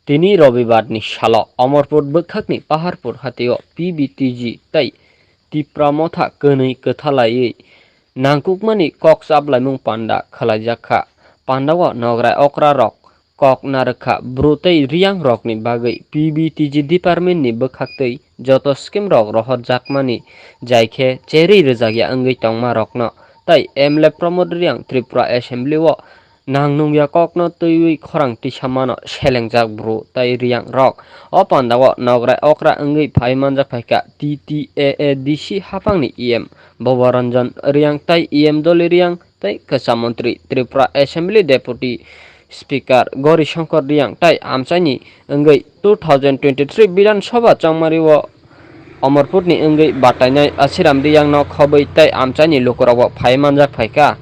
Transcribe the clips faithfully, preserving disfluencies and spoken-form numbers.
Tini Robibarni salo Amarpur bwkhakni Paharpur hatio P B T G tei Tipra Motha kwnwi kwthalaiwi nangkukmani kok chaplaimung panda khwlaijakha. Pandao nograi okrarok kok narwkha, bru tei riyangrokni bagwi P B T G departmentni bwkhaktwi joto scheme rok rohorjakmani, jai khe cherwi rwjakya wngwi tongmarokno tei M L A Pramod Riyang Tripura Assembly o nang nungya kokno twiwi khorang tisa mano selengjak bru tei riyangrok. O pandao nograi okra wngwi phai manjak phaikha T T A A D C haphangni E M Boboranjan Riyang tei E M Doli Riyang tei kwcham montri Tripura Assembly Deputy Speaker Gauri Shankar Riyang tei amchaini wngwi two thousand twenty-three Bidhan Sabha chongmario Amarpurni wngwi batainai Asiram Riyangno khobwi tei amchaini lukurokbo phai manjak phaikha.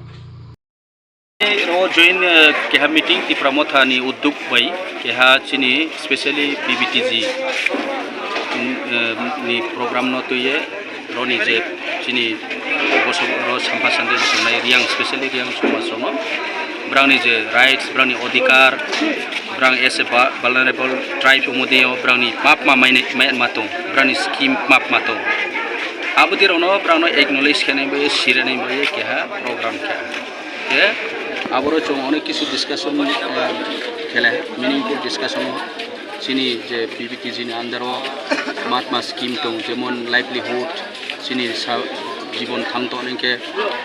Ro join, eh, keha meeting Tipra Motha ni udduk bai keha chini specially P B T G, mm, eh, ni program no tuye roni je chini boso ro sampha sande tongnai Riyang, specially Riyang somaj rokno brangni je rights, brangni odhikar, brang as a va-, vulnerable tribe umudi o brangni map ma mai, mai ma tong, brangni scheme map ma tong. Abudi rokno brangno acknowledge khenai bai, sirenai bai keha program khe. Khe aboro chwng onek kisu discussion, eh, khela, meaningful discussion o chini je P B T G ni under o matma scheme tong, jemon livelihood, chini sa-, jibon thang tong hwnkhe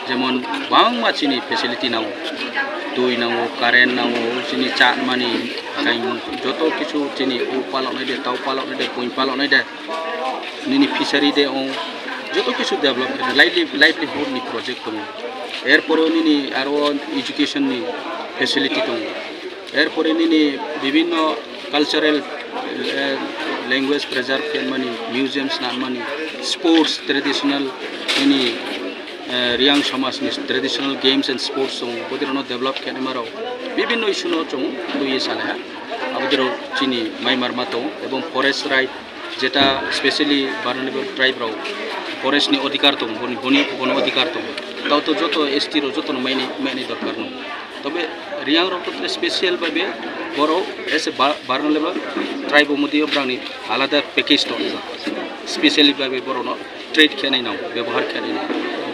jemon bangma chini facility nango, twi nango, current nango, chini chakmani, kaimung, joto kisu chini u paloknai de, tau paloknai de, pui paloknai de, nini fishery de ong, joto kisu develop khe liveli-, livelihood ni project tongo. Erpore nini aro education ni facility tongo. Erpore nini bibinno cultural, eh, language preserve khe mani, museums na mani, sports traditional nini, eh, Riyang somaj ni traditional games and sports tongo. Bodirokno develop khe maro bibinno issue no chwng twi salaiha. Abodirok chini maimarma tongo ebong forest right jeta specially vulnerable tribe rok forest ni odhikar tongo, boni, boni, bono odhikar tongo. Tao to joto S T rok jotono maini, maini dorkar no. Tobe Riyang rok to special bhabe borok as a va-, vulnerable tribe o modi o brangni alada package tongo. Specially bhabe borokno treat khenai nang, bebohar khenai nang.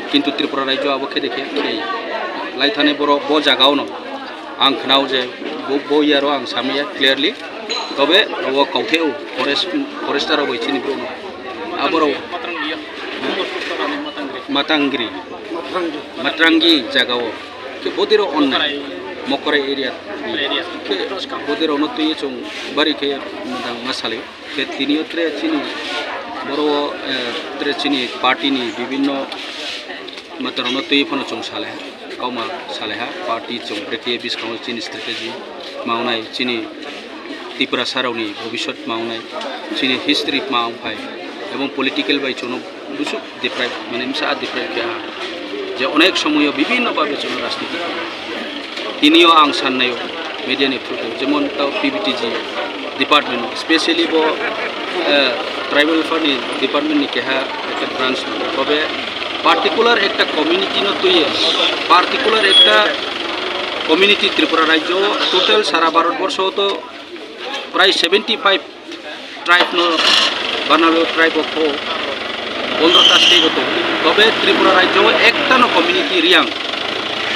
Kintu Tripura rajyo abo khe de khe, khe lai thani borok bo jaga o no. Ang khwnao je bo, bo year o ang samya clearly. Tobe abo kauthai o forest, forester rok bai chini borok no. Aborok Matangri. Matangri. Matrangi jaga o. Khe bodirok onnai. Mokorai area. Khe bodirok no twi chwng bari khe mwdang ma salai. Khe tini o tre chini boro, eh, tre chini party ni bibinno matarokno twi phano chwng salaiha, kauma salaiha, party chwng brekhe bwskango chini strategy mawnai, chini Tiprasa rokni bhobishyot mawnai, chini history ma wngphai, ebong political bai chwngno busuk deprive, mane msa deprive khe ha, je onek somoyo bibinno bhabe chwngno rajniti khe. Tinio ang sannaio media ni through, jemon tao P B T G department, specially bo, eh, tribal affair ni department ni keha ekta branch no. Tobe particular ekta community no tuye, particular ekta community Tripura rajyo total sara Bharat borsho to prai seventy five tribe no, Banalo tribe o kho pondro ta state o tongo. Tobe Tripura rajyo o ekta no community Riyang,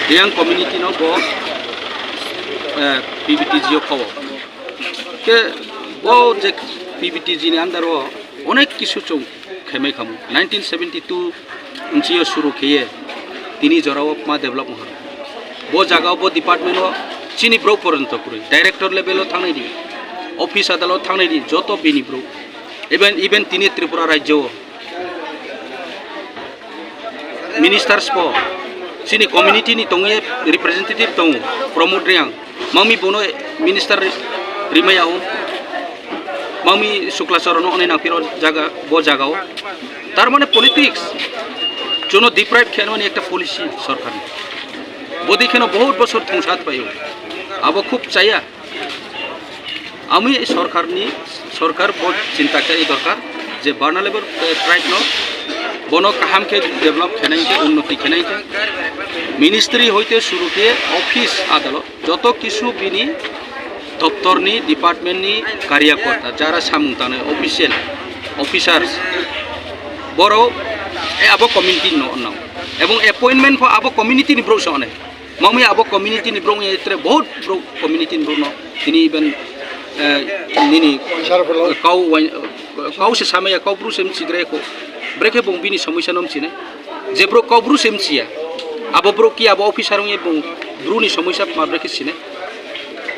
Riyang community no bo, eh, P B T G o kho. Khe bo je P B T G ni under o onek kisu chwng khemai khamu. Nineteen seventy two Nchiyo suru khiye tini jorao ma develop wngkha. Bo jagao bo department o chini borok poronto kwrwi. Director level o thangnai di, office adalot thangnai di, joto bini borok. Even, even tini Tripura rajyo o ministers po chini community ni tongwi representative tongo, Pramod Reang. Mangmi bono minister ri-, rimaya o. Mangmi Sukla Charan no onai nangphiro jaga, bo jaga o. Tar mane politics. Jono deprive khe mani ekta policy sorkar ni. Bodi kheno bahut bosor thungsat paio. Abo khub chaya. Ami sorkar ni, sorkar bo chinta khe dorkar je vulnerable, eh, tribe no bono kaham khe develop khenai khe, unnoti khenai khe. Ministry hoite suru khe office adalot. Joto kisu bini Doptorni, departmentni karyakorta, jara samung tangnai official, officers, borok, eh, abo community no, no. Ebong appointment pho abo community ni borok se onai. Mamwi abo community ni borok ni tre bahut borok community ni borok no. Tini even, eh, nini kau wain, kau se samaya, kau bru se mchigre ko. Brekhe bong bini somosya no mchine. Je borok kau bru se mchiya, abo borok ki abo officer wngya bong bru ni somosya ma brekhe sine.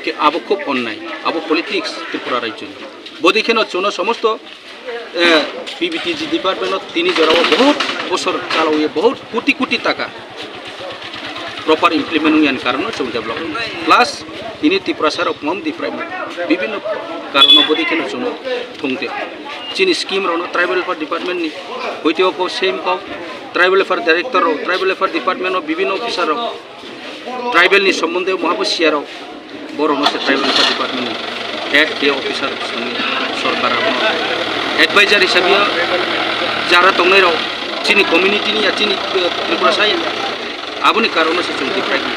Ke abo khub onnai, abo politics Tripura rajyo ni. Bodi kheno chuno somosto, eh, P B T G department o tini jora o bahut bosor chalo ye bahut koti koti taka proper implement wngya ni karon no chung develop. Plus tini Tiprasa rok mom deprive bibhinno karon no bodi kheno chuno thung te. Chini scheme rok no tribal welfare department ni hoite o ko same ko tribal welfare director rok, tribal welfare department o bibhinno officer rok tribal ni sombonde mohabo siya rok borok no se tribal welfare department ni head ke officer songni sorkar abo advisor hisabe jara tongnai rok chini community ni ya chini, eh, Tripura sai aboni karon no se chung deprive.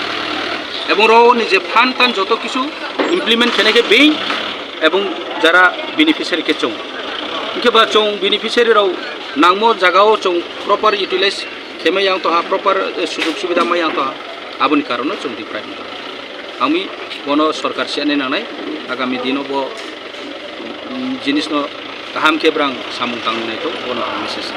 Ebong rok ni je fund tan joto kisu implement khenai khe bei ebong jara beneficiary khe chung. Hingkhe ba chung beneficiary rok nangmo jaga o chung proper utilize khe mai yang toha, proper, eh, sujog subida mai yang toha, aboni karon no chung deprive wngkha. Ami bono sorkar se ani nangnai, agami dino bo, mm, jinis no kaham khe brang samung tang nai to bono ang message.